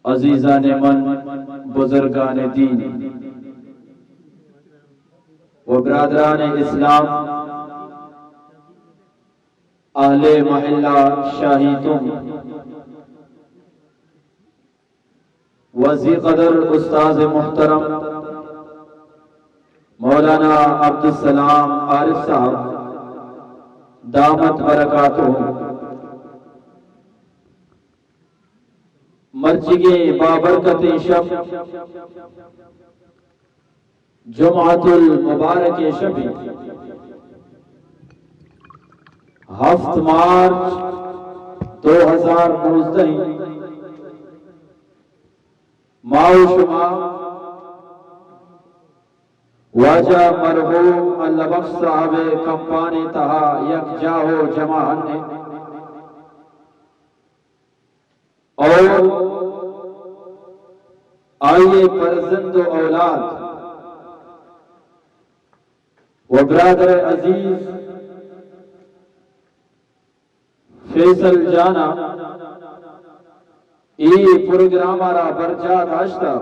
عزیزان من، بزرگان دین و برادران اسلام، اہل محلہ شاہی تم و ذی قدر استاد محترم مولانا عبدالسلام عارف صاحب، دامت برکاتہم۔ مرچیگیں بابرکتیں شپ، جمعۃ المبارک شپ، ہفت مارچ دو ہزار نوزدہ، ما و شما واجہ مرحوم اللہ بخش صاحب کمپانی تہا یک جاہ و جمع ہنیں اور آئی فرزند و اولاد و برادر عزیز فیصل جانا اے پروگرام را برجاہ داشتا۔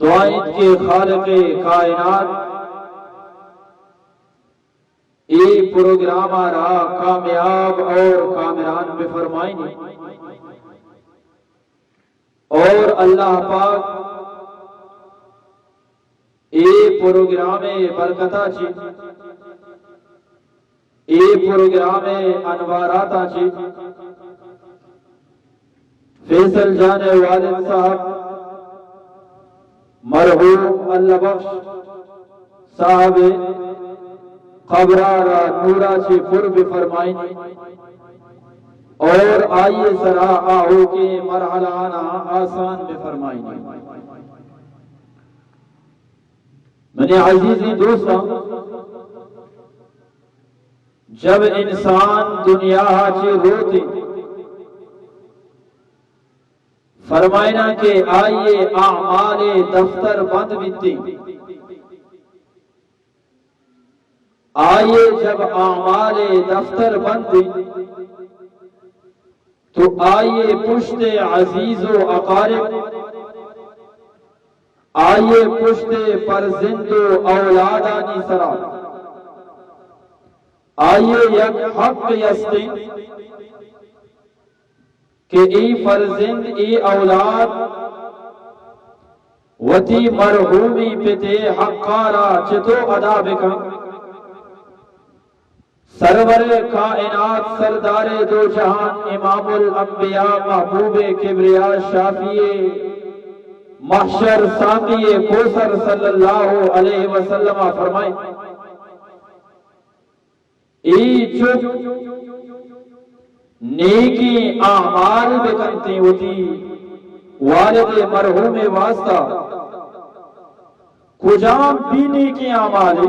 دعائیں کہ خالق کائنات اے پروگرام را کامیاب اور کامران بفرمائنی اور اللہ پاک اے پروگرام برکتا چی، اے پروگرام انواراتا چی فیصل جان والد صاحب مرحوم اللہ بخش صاحب قبرا را نورا چی پر بفرمائنی اور آئی سرا آہو کے مرحلہ آنا آسان بفرمائنی۔ منی عزیزیں دوستاں، جب انسان دنیا چی روتے، فرمائنا کہ آئی اعمال دفتر بند بیتی۔ آئی جب اعمال دفتر بند بیت، تو آئی پشت عزیز و اقارب، آئی پشت فرزند و اولادانی سرا، آئی یک حق استیں کہ اے فرزند، اے اولاد وتی مرحومی پتے حقا را چتو ادا بکن۔ سرور کائنات، سردار دو جہان، امام الانبیاء، محبوب کبریا، شافی محشر، ساقی کوثر صلی اللہ علیہ وسلم فرمائے، اے چک نیکیں اعمال بکنتیں وتی والد مرحوم واسطہ۔ کجام بھی نیکیں اعمالے؟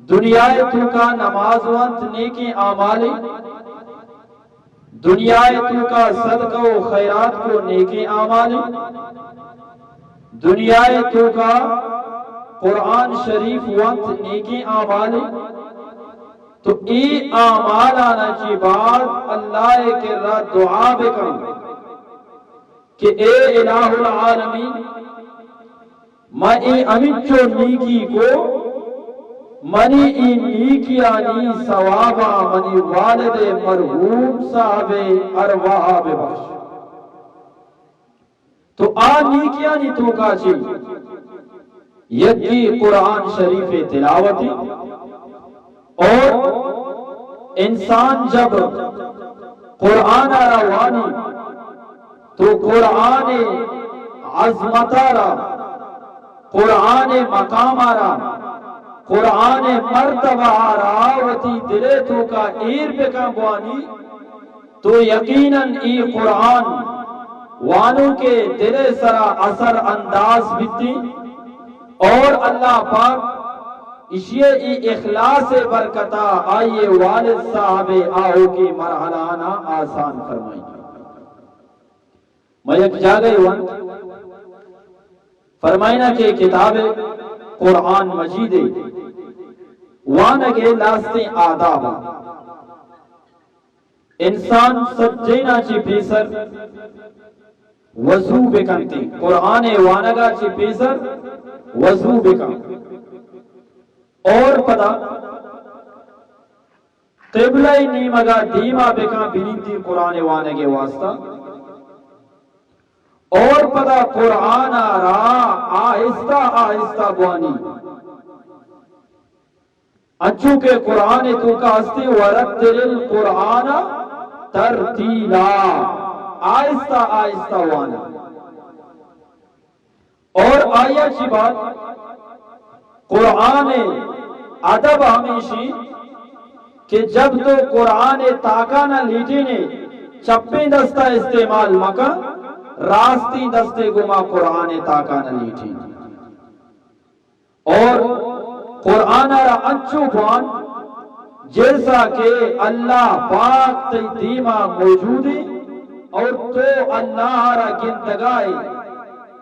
دنیا توکا نماز وانت، نیکیں اعمالے؟ دنیا توکا صدقہ و خیرات کو، نیکیں اعمالے؟ دنیا توکا قرآن شریف وانت، نیکیں اعمالے؟ تو اے اعمالانا چی بعد اللہ کرا دعا بکن کہ اے الہ العالمین، من اے ہمینچو نیکی کو، منی اے نیکیانی ثوابا منی والد مرحوم صاحب ارواحا ببخش۔ تو آ نیکیانی توکا چی یکی قرآن شریف تلاوتی، اور انسان جب قرآن را وانی تو قرآن عظمت را، قرآن مقام را، قرآن مرتبہ را وتی دل توکا ایر بکن بوانی، تو یقیناً ای قرآن وانوکے دل سرا اثر انداز بیتی اور اللہ پاک اشی ای اخلاص برکتا آئی والد صاحب آہوکی مرحلہ آنا آسان فرمائی۔ ما یک جاگہ وانت، فرمائنا کہ کتاب قرآن مجید وانگے لاستیں آداب۔ انسان سجینا چی پیسر وضو بکنتی، قرآن وانگا چی پیسر وضو بکن۔ اور پدا قبلہ نیمگا دیما بکن، بنندی قرآن وانگ واسطہ۔ اور پدا قرآن را آہستہ آہستہ بوانی، انچو کہ قرآن توکا ہستی، ورتل القرآن ترتیلا، آہستہ آہستہ وانا۔ اور آیا چی بات، قرآن ادب ہمیشی کہ جب تو قرآن تاکانا لیٹینے، چپیں دستا استعمال مکن، راستیں دستے گما قرآن تاکانا لیٹینے۔ اور قرآن را انچو بوان جیسا کہ اللہ پاک تئی دیما موجود ہے اور تو اللہ را گندگائے،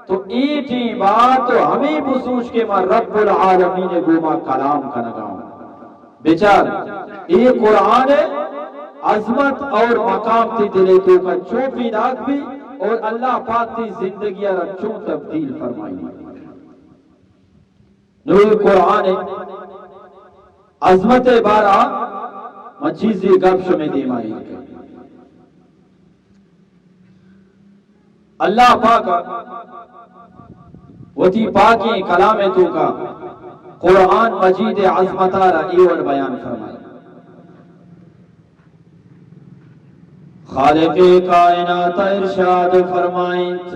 تو اے ٹیما تو ہمیں بسوچ کہ ما رب العالمین گوما کلام کنگا ہوں۔ بچار، اے قرآن عظمت اور مقام تئی دلے توکا چو پیداک بھی اور اللہ پاک تئی زندگی را چون تبدیل فرمائی۔ نوں اے قرآن عظمت بارا من چیزے گپ شمے دیما ایر کن۔ اللہ پاک وتی پاکیں کلام توکا قرآن مجید عظمتا را اے وڑ بیان فرمائی۔ خالق کائنات ارشاد فرمائیت،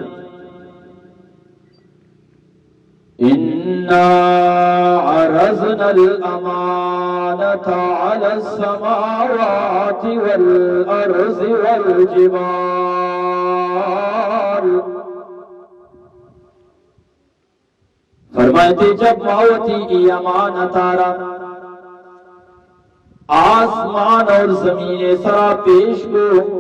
إنا عرضنا الأمانة على السماوات والأرض والجبال۔ فرمائیت، جب ما وتی ای امانت آرا آسمان اور زمین سرا پیش کو،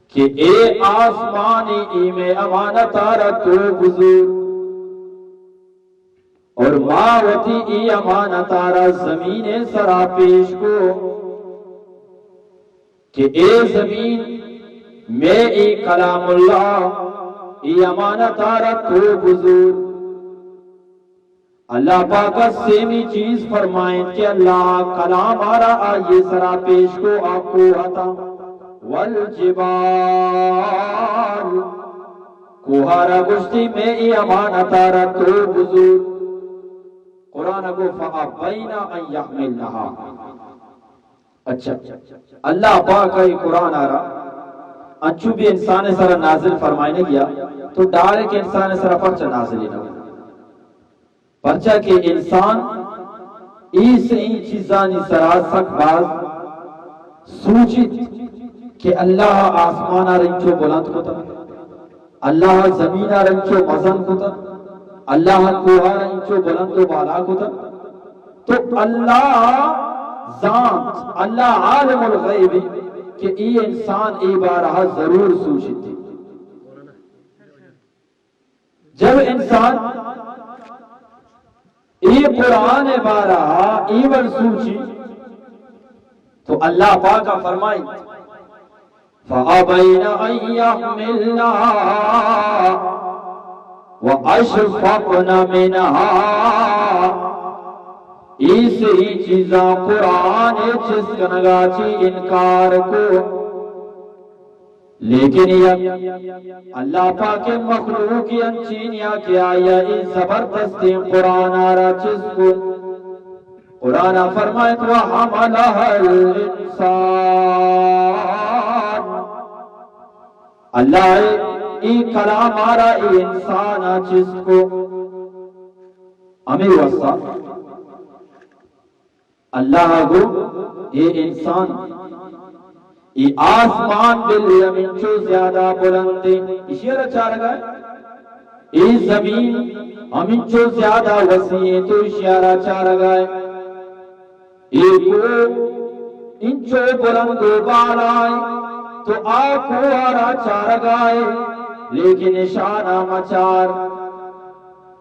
کہ اے آسمان، اے مئے امانت آرا تو بزور۔ اور ما وتی اے امانت آرا زمین سرا پیش کو کہ اے زمین، مئے اے کلام اللہ، اے امانت آرا تو بزور۔ اللہ پاک سیمی چیز فرمائیں کہ اللہ کلام آرا آئی سرا پیش کو، آ کوہ تا، والجبال، کوہ آرا گوشتی، مئے اے امانت آرا تو بزور۔ قرآن گو، فأبین أن يحملنها۔ اچھا، اللہ پاک ء قرآن ء را انچو بھی انسان ء سرا نازل فرمائینگ ء یا تو ڈائریکٹ انسان ء سرا پرچہ نازل نہ؟ پرچا کہ انسان اے سئیں چیزانی سرا سک باز سوچیت کہ اللہ آسمان ء را انچو بلند کتگ، اللہ زمین ء را انچو مزن کتگ، اللہ کوہ ء را انچو بلند و بالا کتگ۔ تو اللہ زانت، اللہ عالم الغیب کہ اے انسان اے بارہ ضرور سوچیت۔ جب انسان اے قرآن بارہ اے وڑ سوچی تو اللہ پاک فرمائی، فأبين أن يحملنها وأشفقن منها۔ اے سئیں چیزاں قرآن چست کنگا چی انکار کو۔ لیکن یک اللہ پاک مخلوق انچین یا کہ آیا اے زبردستیں قرآن آرا چست کو۔ قرآن فرمائیت، وحملها الإنسان۔ اللہ اے کلام آرا اے انسان چست کو۔ ہمیں واسطہ اللہ گو، اے انسان، اے آسمان بل ہمینچو زیادہ بلند ہے، اشی را چارگا ہے۔ اے زمین ہمینچو زیادہ وسیع ہے، تو اشی را چارگا ہے۔ اے کوہ انچو بلند و بالا ہے، تو آ کوہ را چارگا ہے، لیکن اشانا مچار۔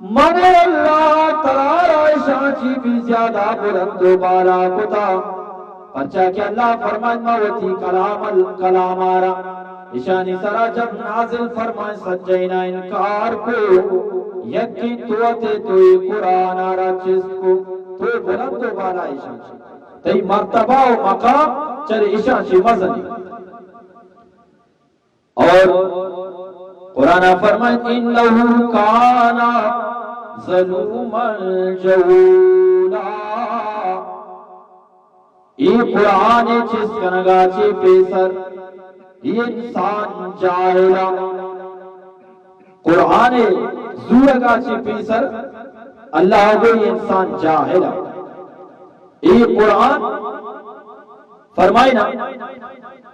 من اللہ ترا را اشاں چی بھی زیادہ بلند و بالا کتا۔ پرچا کہ اللہ فرمائن، ما وتی کلام ال-، کلام آرا اشانی سرا جب نازل فرمائن، سجینا انکار کو، یقین تو اتے تو اے قرآن آرا چست کو، تو بلند و بالا اشان چی، تئی مرتبہ و مقام چر اشان چی مزنی۔ اور قرآن فرمائے، انه کان ظلوما جهولا۔ اے قرآن چست کنگا چے پیسر اے انسان جاہلا۔ قرآن زورگا چے پیسر اللہ گو اے انسان جاہلا۔ اے قرآن فرمائنا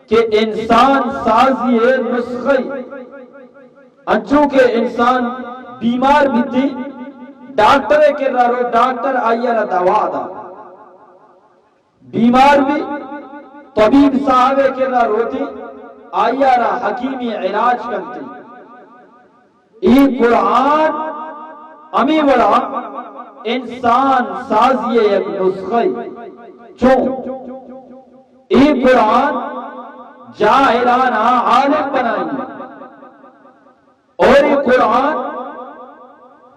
کہ انسان سازی نسخہ، انچو کہ انسان بیمار بیتی، ڈاکٹر کرا رو، ڈاکٹر آئی را دوا دا۔ بیمار بی، طبیب صاحب کرا روتی، آئی را حکیمی علاج کنتی۔ اے قرآن ہمے وڑا انسان سازی یک نسخہ۔ چون؟ اے قرآن جاہلانا عالم بنائینی، اور اے قرآن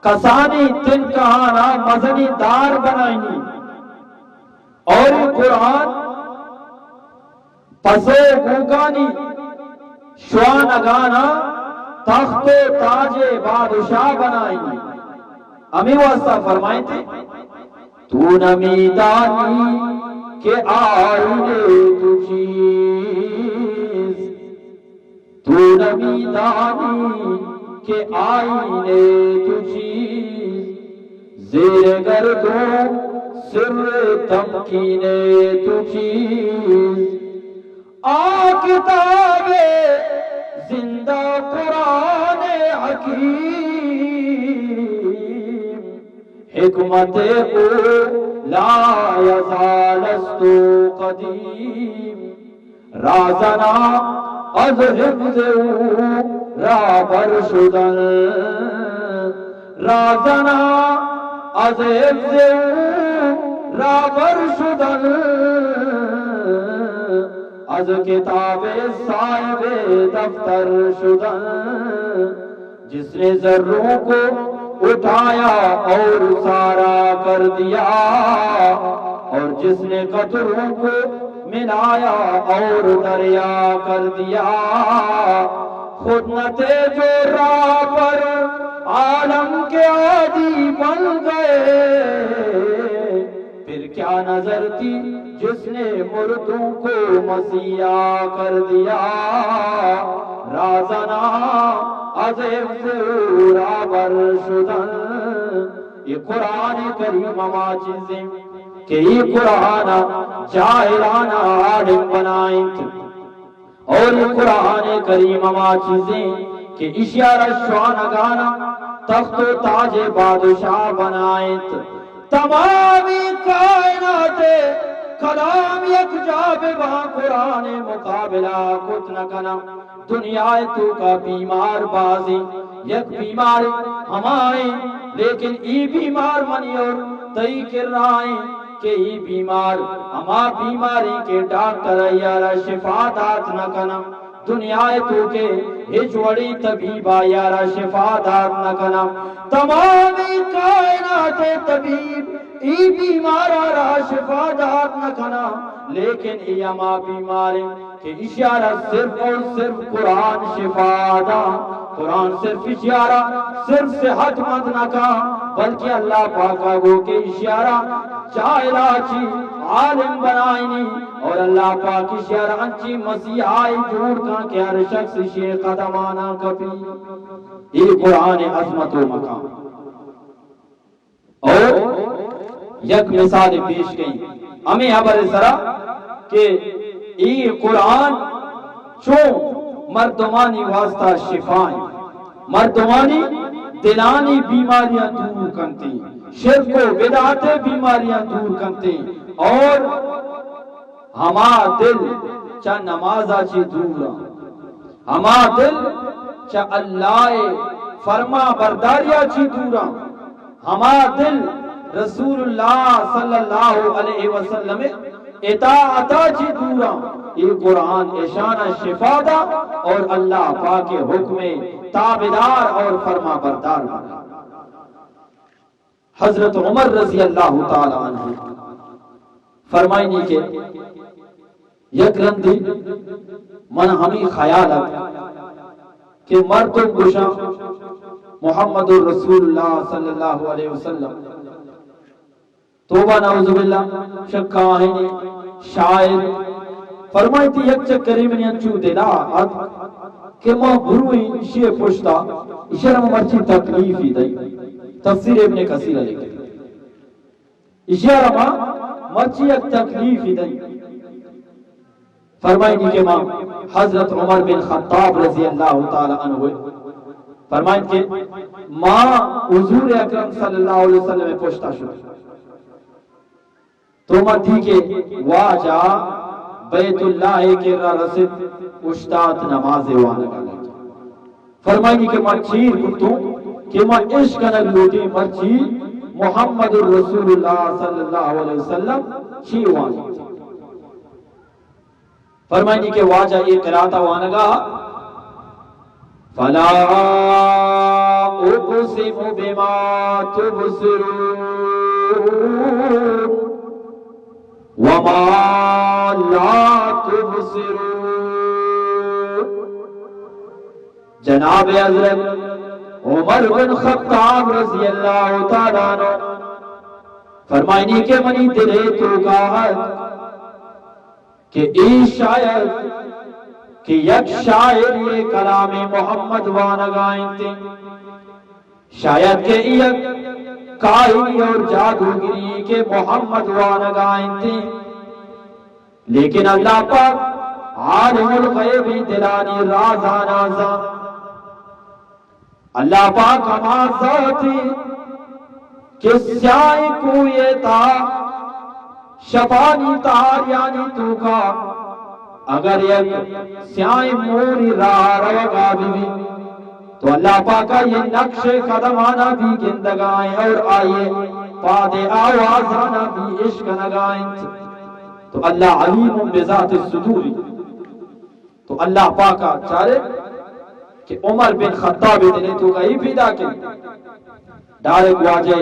کسانی تنکہانا مزنی دار بنائینی، اور اے قرآن پس و گوکانی شوانگانا تخت و تاج بادشاہ بنائینی۔ ہمے واسطہ فرمائیتے، تو نمیدانی کہ آئین تو چیز، تو نمیدانی کہ آئین تو چیز، زیر گردوں سر تمکین تو چیز۔ آ کتاب زندہ قرآن حکیم، حکمت او لا یزال است و قدیم۔ رازنا از حفظ او رابر شدن، رازنا از حفظ او رابر شدن، از کتاب صاحب دفتر شدن۔ جس نے زروں کو اٹھایا اور سارا کر دیا، اور جس نے قطروں کو ملایا اور دریا کر دیا، خود نہ تھے جو راہ پر عالم کے ہادی بن گئے۔ پھر کیا نظر تھی جس نے مردوں کو مسیحا کر دیا، رازنا از حفظ او رابر شدن۔ اے قرآن کریم ہما چیزیں کہ اے قرآن جاہلانا عالم بنائینت۔ اور اے قرآن کریم ہما چیزیں کہ اشیارا شوانگانا تخت و تاج بادشاہ بنائینت۔ تمامی کائنات کلام یک جا بباں، قرآن مقابلہ کت نہ کناں۔ دنیا توکا بیمار بازیں، یک بیمار ہمائیں، لیکن ای بیمار منی اور تئی کرائیں کہ ای بیمار ہما بیماری کہ ڈاکٹر ایارا شفا دات نہ کناں۔ دنیا توکے ہچ وڑی طبیب آیارا شفا دات نہ کناں۔ تمامی کائنات طبیب ای بیمارا را شفا دات نہ کناں، لیکن ای ہما بیماریں کہ اشیارا صرف اور صرف قرآن شفا دا۔ قرآن صرف اشیارا صرف صحت مند نہ کاں، بلکہ اللہ پاکا گو کہ اشیارا جاہلا چی عالم بنائینی، اور اللہ پاک اشیارا انچی مسیحائی جوڑ کاں کہ ہر شخص اشی قدمانا کپی۔ اے قرآن عظمت و مقام۔ اور یک مثال پیش کئیں ہمے حبر سرا کہ اے قرآن چون مردمانی واسطہ شفائیں، مردمانی دلانی بیماریاں دور کنتیں، شرک و بدعت بیماریاں دور کنتیں، اور ہما دل چہ نمازا چی دوراں، ہما دل چہ اللہ فرما برداریا چی دوراں، ہما دل رسول اللہ صلی اللہ علیہ وسلم اطاعتا چی دوراں، اے قرآن اشانا شفا دا اور اللہ پاک حکم تابعدار اور فرما بردار بنا۔ حضرت عمر رضی اللہ تعالی عنہ فرمائنی کہ یک رندے من ہمیں خیال ات کہ مردم گوشاں محمد رسول اللہ صلی اللہ علیہ وسلم، توبہ نعوذ باللہ، شکا آہنی شاعر۔ فرمائیتی یک چکرے منی انچو دلا ات کہ ما برویں ایشی پشتا، ایشی را ما مرچی تکلیفی دئی۔ تفسیر ابن کثیر لکھے، ایشی را ما مرچی یک تکلیفی دئی۔ فرمائنی کہ ما حضرت عمر بن خطاب رضی اللہ تعالی عنہ فرمائن کہ ما حضور اکرم صلی اللہ علیہ وسلم پشتا شد۔ تو ما دی کہ واجہ بیت اللہ کرا رسد، اشتات نماز وانگا لگی۔ فرمائنی کہ ما چیر بوتوں کہ ما اشکنگ لوٹی مرچی محمد رسول اللہ صلی اللہ علیہ وسلم چی وانی۔ فرمائنی کہ واجہ اے قرات وانگا، فلا اقسم بما تبصرون وما لا تبصرون۔ جناب حضرت عمر بن خطاب رضی اللہ تعالی عنہ فرمائنی کہ منی دلے توکا ات کہ اے شاید کہ یک شاعر یہ کلام محمد وانگا انت، شاید کہ یک کاہنی اور جادوگری کہ محمد وانگا انت، لیکن اللہ پاک عالم الغیب، دلانی رازانا زان۔ اللہ پاک ہما ذاتی کہ سیاہیں کوہے تا، شپانی تہاریانی توکا اگر یک سیاہیں موری راہ روگا بی بی، تو اللہ پاکا یہ نقش قدمانا بھی گندگائیں اور آئیے پاد آوازانا بھی اشکنگائیں۔ تو اللہ علیم بذات الصدور۔ تو اللہ پاکا چارے کہ عمر بن خطاب دلے توکا ای پیدا کہ ڈائریکٹ واجہ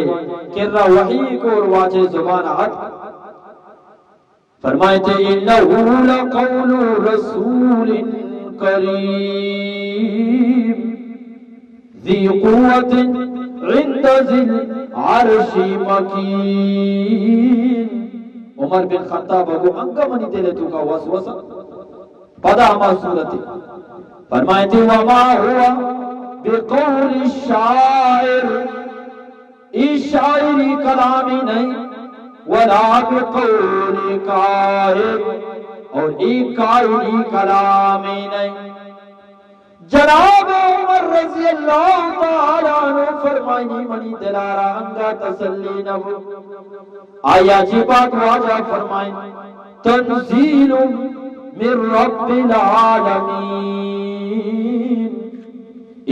کرا وحی کو اور واجہ زبان حق فرمائے تھے، انه لقول رسول کریم ذی قوة عند ذی العرش مکین۔ عمر بن خطاب گو انگا منی دل توکا وسوسہ۔ پدا ہما صورت فرمائے تھے، وما هو بقول الشاعر، ای شاعری کلامی نہیں، ولا بقول کاہن، اور ای کاہنی کلامی نہیں۔ جناب عمر رضی اللہ تعالی عنہ فرمائنی منی دلارا انگا تسلی نبو۔ آیا جی پاک واجہ فرمائیں، تنزیل من رب العالمین۔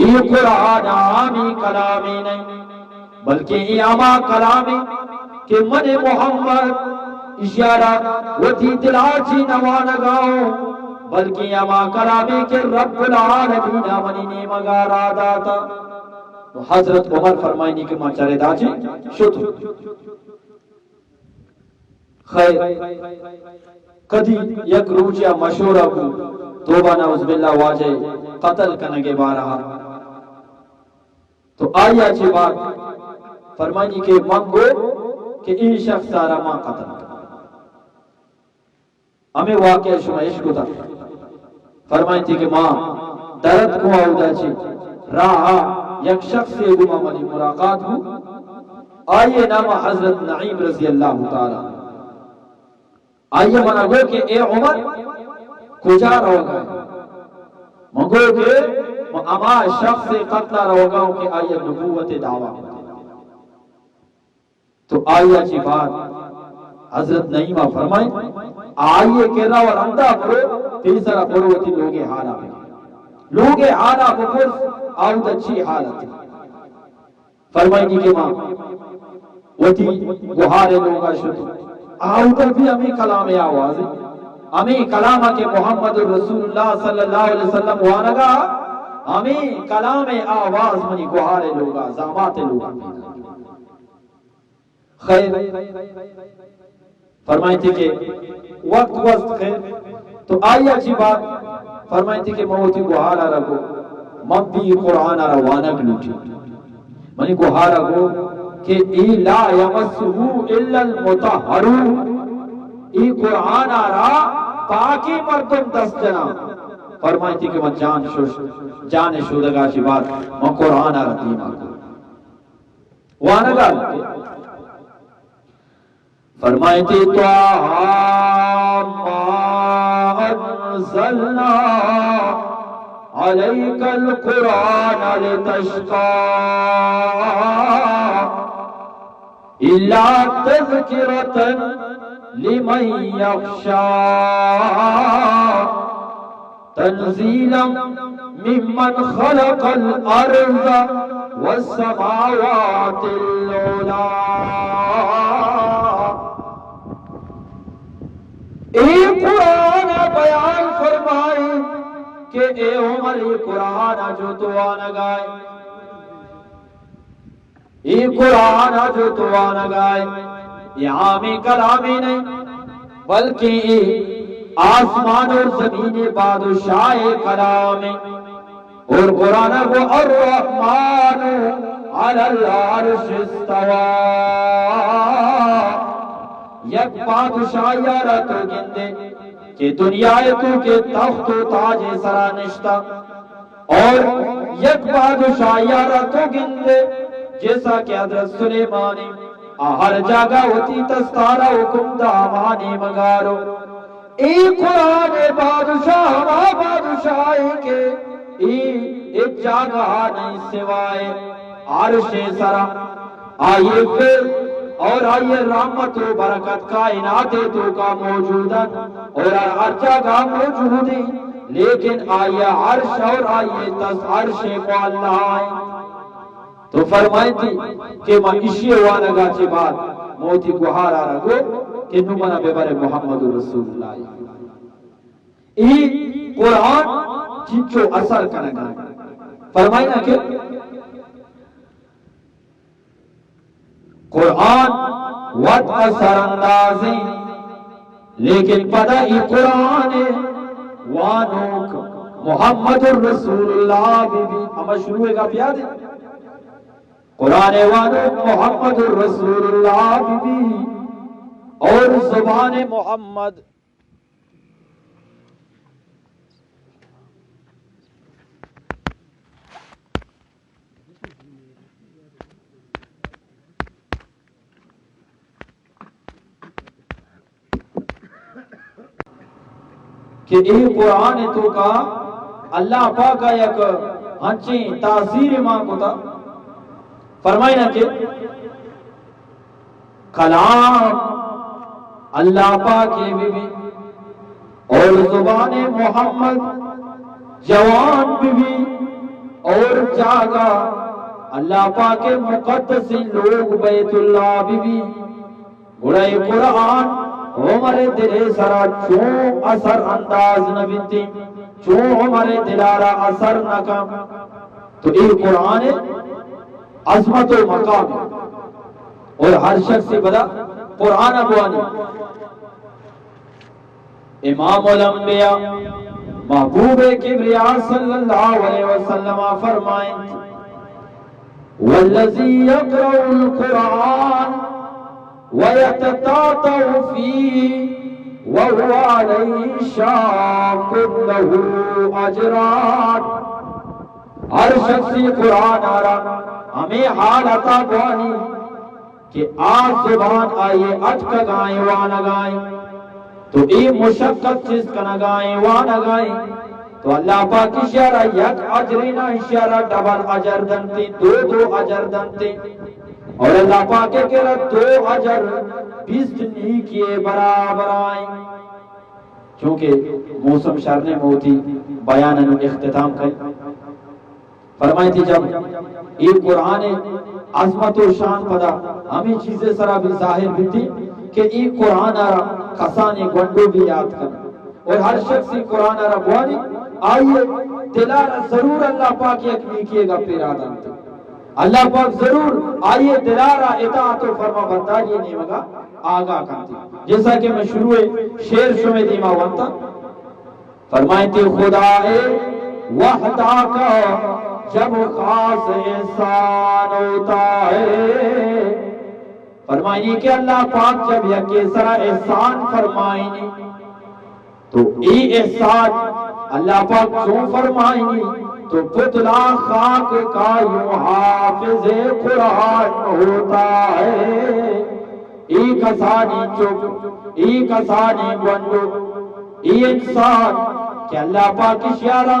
یہ قرآن عامی کلامی نہیں، بلکہ یہ ہما کلامی کہ من محمد اشارہ وتی دلا چی نوانگاؤں، بلکہ ہما کلامی کہ رب العالمین منی نیمگا را داتا۔ تو حضرت عمر فرمائنی کہ ما چرے دا چی شتو۔ خیر، کدی یک روچے مشورہ بو، توبہ نعوذ باللہ، واجہ قتل کنگے بارہا۔ تو آیا چی بات فرمانی کہ من گو کہ این شخص سارا ما قتل کن۔ ہمیں واقعہ شما اشکتا۔ فرمائیتی کہ ما درت کو اودا چی راہ یک شخص گما منی ملاقات بو۔ آئیے نام حضرت نعیم رضی اللہ تعالی عنہ۔ آئیے منا گو کہ اے عمر کجا روگا ہے؟ من گو کہ من ہما شخص قتل روگا ہوں کہ آئیے نبوت دعویٰ کرتے۔ تو آئیا چی بات حضرت نعیمہ فرمائیں، آئیے کہ رو رندا برو، پیسرا برو وتی لوگے حالا بگے۔ لوگے حالا بپرس، آودا چی حالت؟ فرمائنی کہ ما وتی گوہارے لوگا شتو، آودا بھی ہمیں کلام آواز، ہمیں کلام کہ محمد رسول اللہ صلی اللہ علیہ وسلم وانگا، ہمیں کلام آواز منی گوہار لوگا، زامات لوگا۔ خیر، فرمائیتی کہ وقت وست خیر، تو آئی چی بات؟ فرمائیتی کہ من وتی گوہارا را گو، من بھی قرآن را وانگ لوٹی۔ منی گوہارا گو کہ ای لا یمسہ الا المطہرون، ای قرآن را پاکی مردم دست جنا۔ فرمائیتی کہ من جان شش، جان شودگا چی بات، من قرآن را دیما گو۔ وانگا لگے۔ فرمائیتی، طٰہٰ ما انزلنا علیک القرآن لتشقیٰ الا تذکرة لمن یخشیٰ۔ تنزیلا ممن خلق الارض والسماوات العلی۔ اے قرآن بیان فرمائے کہ اے عمر، اے قرآن جو تو وانگائے، اے قرآن جو تو وانگائے، اے عامی کلامی نہیں، بلکہ اے آسمان اور زمین بادشاہ کلام ہے۔ اور قرآن کو الرحمن علی العرش استویٰ۔ یک بادشاہ یارا تو گندے کہ دنیا تو کہ تخت و تاج سرا نشتا۔ اور یک بادشاہی را تو گندے، جیسا کہ حضرت سلیمانی آ ہر جاگہ وتی دستارا حکم دا ہما نیمگارو۔ اے قرآن بادشاہ ہما بادشاہی کہ ای ایک جاگہ نہیں سوائے عرش سرا۔ آئی فضل اور آئی رحمت و برکت کائنات توکا موجود انت اور ہر جاگہ موجود انت، لیکن آئی عرش اور آئی تس عرش معلیٰ انت۔ تو فرمائیتی کہ ما اشی وانگا چی بات موتی گوہارا رگو کہ نو منا ببر محمد رسول اللہ۔ ای قرآن چنچو اثر کنگا۔ فرمائینا کہ قرآن وت اثر اندازیں، لیکن پدا ای قرآن وانوک محمد رسول اللہ بی بی۔ اما شروع گپ یاد ہے؟ قرآن وانوک محمد رسول اللہ بی بی اور زبان محمد کہ اے قرآن توکا اللہ پاکا یک ہنچیں تاثیر مان کتا۔ فرمائنا کہ کلام اللہ پاک بی بی اور زبان محمد جوان بی بی اور جاگہ اللہ پاک مقدس لوگ بیت اللہ بی بی۔ گڑا اے قرآن عمر دل سرا چون اثر انداز نہ بیتی، چون عمر دلارا اثر نہ کن۔ تو اے قرآن عظمت و مقام اور ہر شخص پدا قرآن بوانی۔ امام الانبیاء محبوب کبریا صلی اللہ علیہ وسلم فرمائیں، والذی یقرأ القرآن ویتتعتع فیہ وہو علیہ شاق لہ اجران۔ ہر شخص قرآن آرا ہمیں حالتا بوانی کہ آ زبان آئی اٹکگائیں وانگائیں، تو اے مشقت چست کنگائیں وانگائیں، تو اللہ پاک اشیارا یک اجرے نہ، اشیارا ڈبل اجر دنتی، دو دو اجر دنتی۔ اور اللہ پاک کرا دو اجر بیست نیکی برابر آئیں۔ چونکہ موسم شر نے، موتی بیان انو اختتام کئی۔ فرمائیتی جب اے قرآن عظمت و شان پدا ہمیں چیزیں سرا بھی ظاہر بیتی، کہ اے قرآن ءَ را کسانیں گونڈو بھی یاد کن، اور ہر شخص اے قرآن ءَ را بوانی، آئی ءِ دل ءَ را ضرور اللہ پاک یک نیکی ءِ گپے را دنت۔ اللہ پاک ضرور آئی ءِ دل ءَ را اطاعت و فرما برداری ءِ نیمگ ءَ آگاہ کنت۔ جیسا کہ من شروع ءِ شعر شمے دیما ونتاں، فرمائیتی، خدا وحدہ کا جب خاص احسان ہوتا ہے، فرمائنی کہ اللہ پاک جب یکے سرا احسان فرمائنی، تو اے احسان اللہ پاک چون فرمائنی؟ تو پتلا خاک کا یوں حافظ قرآن ہوتا ہے۔ اے کسانی چک، اے کسانی گونڈو، اے انسان کہ اللہ پاک اشی ءَ را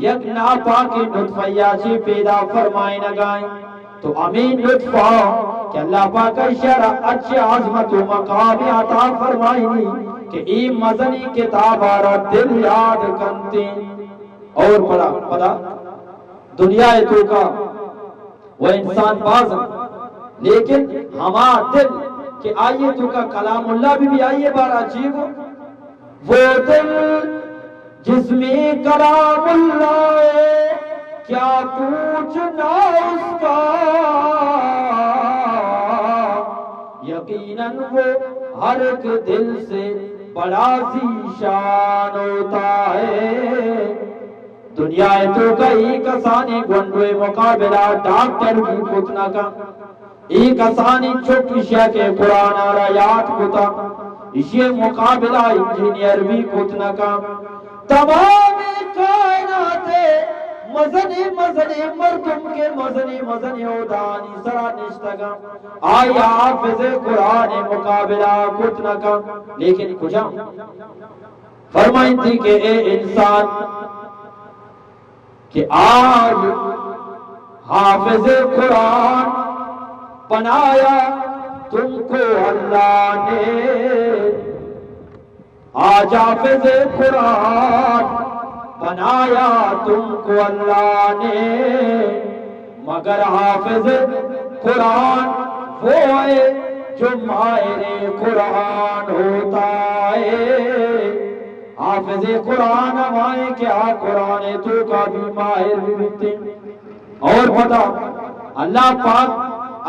یک ناپاکیں نطفہ یا چے پیدا فرمائینگائیں، تو ہمے نطفہ کہ اللہ پاک اشی ءَ را اچے عظمت و مقام عطا فرمائینی کہ اے مزنیں کتاب ءَ را دل یاد کنتیں۔ اور پدا، پدا دنیا ءِ توکا و انسان باز انت، لیکن ہما دل کہ آئی ءِ توکا کلام اللہ بہ بی، آئی ءِ بارا چی گو؟ وہ دل جس میں کلام اللہ ہے، کیا پوچھنا اس کا؟ یقیناً وہ ہر ایک دل سے بڑا ذیشان ہوتا ہے۔ دنیا ءِ توکا اے کسانیں گونڈو ءِ مقابلہ ڈاکٹر بھی کت نہ کن۔ اے کسانیں چک اشیا کہ قرآن ءَ را یاد کتا، اشی ءِ مقابلہ انجینئر بھی کت نہ کن۔ تمام کائنات ءِ مزنیں مزنیں مردم کہ مزنیں مزنیں عہدہانی سرا نشتگاں، آئی حافظ قرآن ءِ مقابلہ کت نہ کن۔ لیکن کجام؟ فرمائیتی کہ اے انسان، کہ آج حافظ قرآن بنایا تم کو اللہ نے، آج حافظ قرآن بنایا تم کو اللہ نے، مگر حافظ قرآن وہ ہے جو ماہر قرآن ہوتا ہے۔ حافظ قرآن ہمائیں کہ آ قرآن ءِ توکا بھی ماہر بہ بیتیں۔ اور پدا اللہ پاک،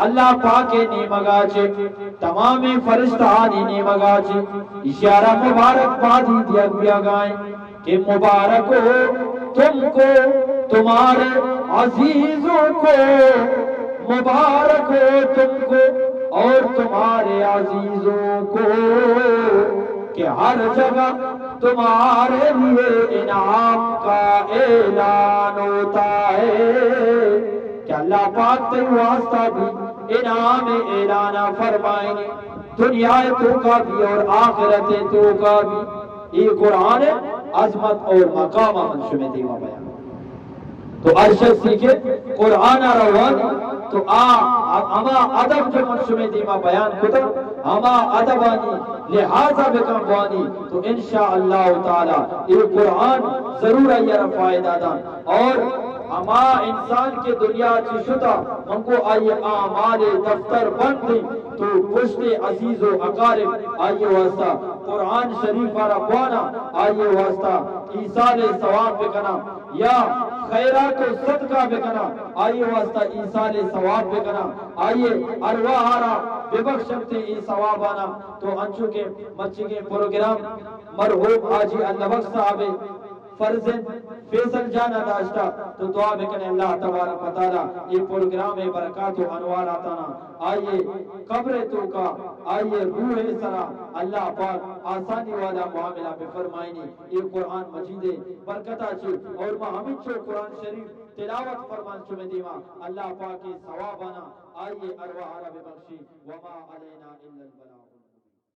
اللہ پاک ءِ نیمگا چہ، تمام فرشتہانی نیمگا چہ اشیا را مبارک بادی دیگ بیگائیں کہ مبارک ہو تم کو، تمہارے عزیزوں کو، مبارک ہو تم کو اور تمہارے عزیزوں کو، کہ ہر جگہ تمہارے لیے انعام کا اعلان ہوتا ہے، کہ اللہ پاک تئی واسطہ بھی انعام اعلان فرمائنی، دنیا توکا بھی اور آخرت توکا بھی۔ اے قرآن عظمت اور مقام من شمے دیما بیان۔ تو ہر شخصی کہ قرآن ءَ را وانی، تو آ ہما ادب کہ من شمے دیما بیان کتا، ہما ادبانی لحاظا بکن بوانی، تو ان شاء اللہ تعالی اے قرآن ضرور آئی ءَ را فائدہ دان۔ اور ہما انسان کہ دنیا چہ شتا، من گو آئی اعمال دفتر بند انت، تو پشت عزیز و اقارب آئی واسطہ قرآن شریف ءَ را بوانا، آئی واسطہ ایصال ثواب بکنا، یا خیرات و صدقہ بکنا، آئی واسطہ ایصال ثواب بکنا، آئی ارواح ءَ را ببخشنتے اے ثوابانا۔ تو انچو کہ مرچیگیں پروگرام مرحوم حاجی اللہ بخش صاحب فرزند فیصل جان ءَ داشتا، تو دعا بکنے اللہ تبارک و تعالی اے پروگرام ءِ برکات و انواراتانا آئی قبر توکا، آئی روح سرا اللہ پاک آسانی والا معاملہ بفرمائنی۔ اے قرآن مجید ءِ برکتا چہ اور ما ہمینچو قرآن شریف تلاوت فرمان شمے دیما، اللہ پاک ءِ ثوابانا آئی ارواح را ببخشی۔ وما علینا الا البلاغ۔